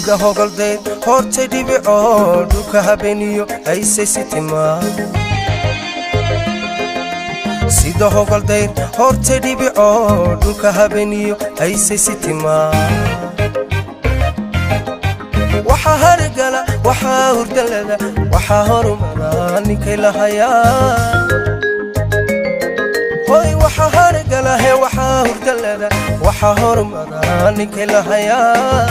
Sida hogoldeed hortay dhibico dhulka habeeniyo haysay sitima. Sida hogoldeed hortay dhibico dhulka habeeniyo haysay sitima. Waxaa hargala, waxaa hurdalada, waxaa horumara ninkay lahayaa. Hoy, waxaa hargala he, waxaa hurdalada, waxaa horumara ninkay lahayaa.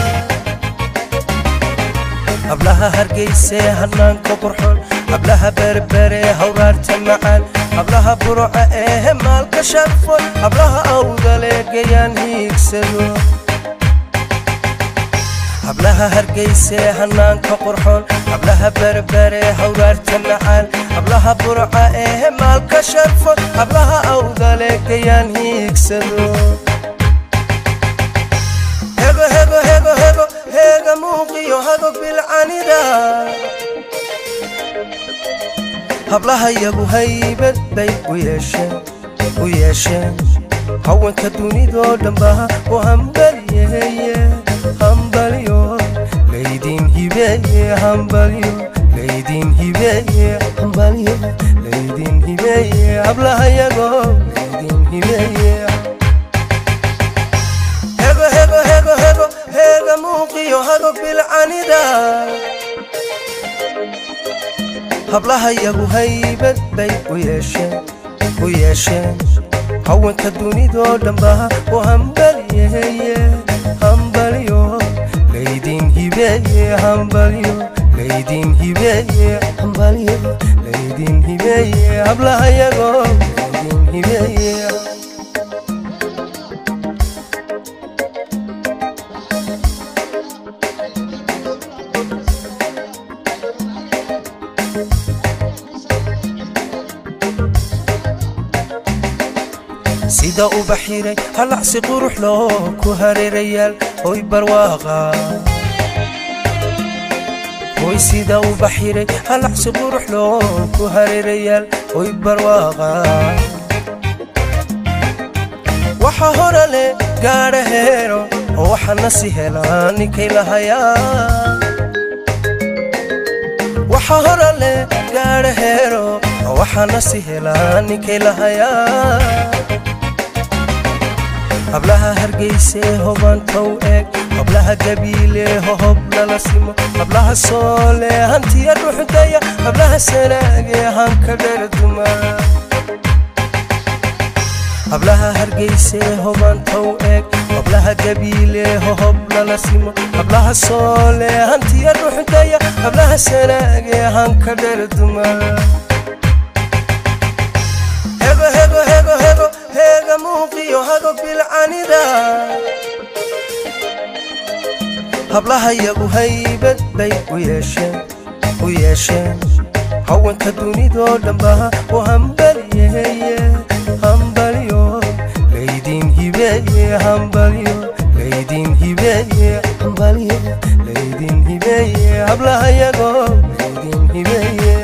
Hablaha Hargeyse hanaanka qurxoon, hablaha Berbere hawraarta macaan, hablaha Burca ee maalka sharfon, hablaha Awdale gayaan hiigsado. Hablaha Hargeyse hanaanka qurxoon, hablaha Berbere hawraarta macaan, hablaha Burca ee maalka sharfon, hablaha Awdale gayaan hiigsado. Hego hego hego hego heega muuqiyo hago bilcanida. Hablaha yagu haybad bay u yeesheen, u yeesheen haweenka dunidoo dhanba u hambalyeeye. Hambalyo laydin hibeeye, hambalyo laydin hibeeye, hambalyo laydin hibeeye, hablaha yago laydin hibeeye. Hego hego hego hego heega muuqiyo hago bilcanida. Hablaha yagu haybad bay u yeesheen, u yeesheen haweenka dunidoo dhanba u hambalyeeye. Hambalyo laydin hibeeye, hambalyo laydin hibeeye, hambalyo laydin hibeeye, hablaha yago laydin hibeeye. Sida ubaxiray halacsi qurux loo ku hareerayaal hoy barwaaqa. Hoy, sida ubaxiray halacsi qurux loo ku hareerayaal hoy barwaaqa. Waxa hore le gaadha heero oo waxaana si helaa ninkay lahayaa. Waxa hore le gaadha heero oo waxaana si helaa ninkay lahayaa. Hablaha Hargeyse hobantow eeg, hablaha Gabiile hohob lala simo, hablaha Soole hantiya ruxdaya, hablaha Sanaage hanka dherduma. Hablaha Hargeyse hobantow eeg, hablaha Gabiile hohob lala simo, hablaha Soole hantiya ruxdaya, hablaha Sanaage hanka dherduma. Hego hego hego hego heega muuqiyo hago bilcanida. Hablaha yagu haybad bay u yeesheen, u yeesheen haweenka dunidoo dhanba u hambalyeeye. Hambalyo laydin hibeeye, hambalyo laydin hibeeye, hambalyo laydin hibeeye, hablaha yago laydin hibeeye.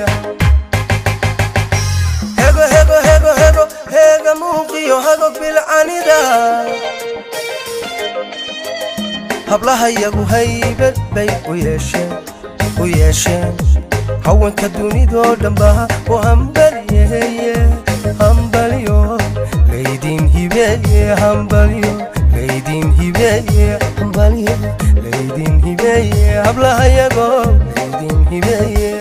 Hego hego hego hego heega muuqiyo hago bilcanida. Hablaha yagu haybad bay u yeesheen, u yeesheen haweenka dunidoo dhanba u hambalyeeye. Hambalyo laydin hibeeye, hambalyo laydin hibeeye, hambalyo laydin hibeeye, hablaha yago laydin hibeeye.